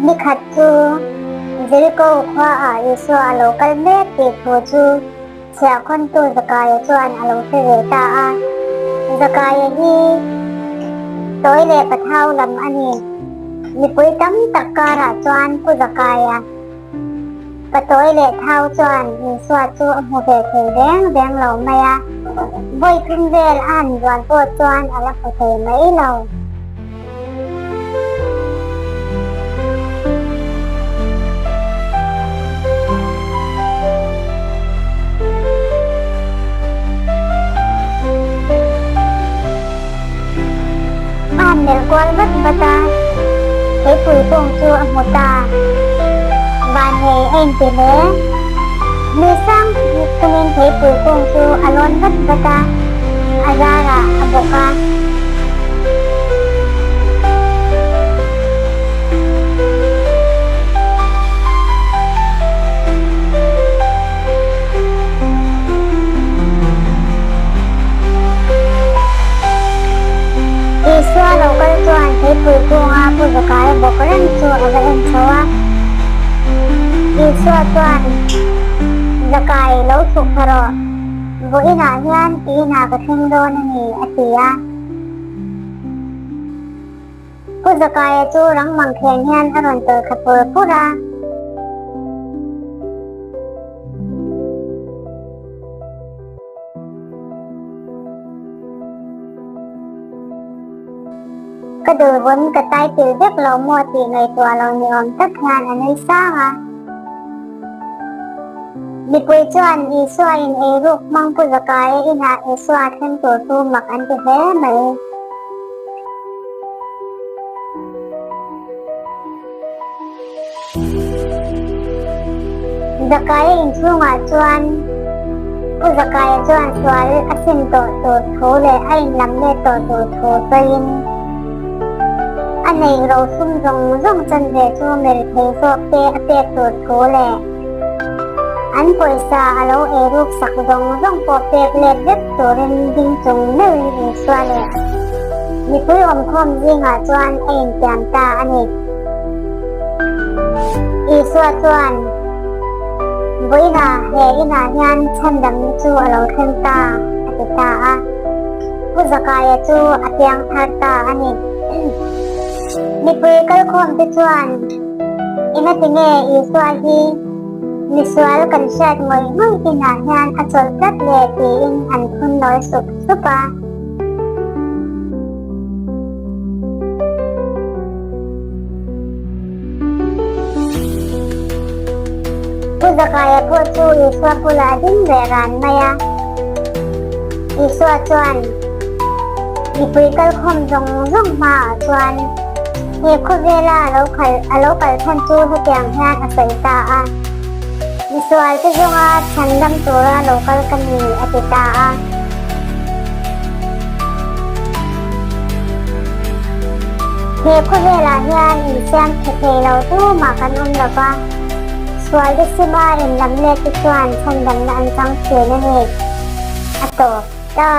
Ni khat chu Jeriko khuaah Isua a lo kal mek tih thu chu chhiahkhawntu Zakaia chuan a lo hre ve ta a. Zakaia hi tawi leh pathau lam a ni. Mipui tam tak karah chuan Pu Zakaia patawi leh thau chuan Isua chu a hmu ve thei reng reng lo mai a, vawi thum vel a han zuan pawh chuan a la hmu thei mai lo. A han melh kual vat vat a, theipui kung chu a hmu ta. Van hei a inti hle. Nui sang chungin theipui kung chu a lawn vat vat a, a zarah a bawk a. Isua lo kal chuan theipui kunga Pu Zakaia bawk reng chu a va en chho a. Isua chuan, Zakai, lo chhuk tha rawh. Vawiinah hian tiinah ka thleng dawn a ni, a ti a. Pu Zakaia chu rang mangkheng hian a rawn tawlh thla pur pur a. Ka dulvun ka tai pil vek lo maw tih ngaihtuah lo ni awm tak hian a nui sang a. Mipui chuan Isua in eiruk hmang Pu Zakaia inah Isua thleng tur chu mak an ti hle mai. Zakaia inchhungah chuan Pu Zakaia chuan sual a sim tawh tur thu leh a inlam let tawh tur thu sawiin a neih rosum zawng zawng chanve chu mirethei zawk te a pek tur thu leh an pawisa a lo eiruk sak zawng zawng pawh pek let vek turin ding chung meuhin Isua leh mipui awmkhawm zingah chuan a intiam ta a ni. Isua chuan, Vawiinah he inah hian chhandamna chu a lo thleng ta, a ti ta a. Pu Zakaia chu a piang thar ta a ni. Mipui kalkhawmte chuan, Engati nge Isua hi misual kan hriat ngawih ngawih inah hian a chawlh tlat le? tiin an phun nawi sup sup a. Pu Zakaia pawh chu Isua bulah a ding leh ran mai a. Isua chuan mipui kalkhawm zawng zawng hmaah chuan he khawvela a lo kal a lo kal chhan chu hetiang hian a sawi ta a, Misualte zawnga chhandam tura lo kal ka ni, a ti ta a. He khawvelah hian insiam tha thei lo tumah kan awm lo va, sual te sima inlam let te chuan chhandamna an chang thin a ni. A tawp ta.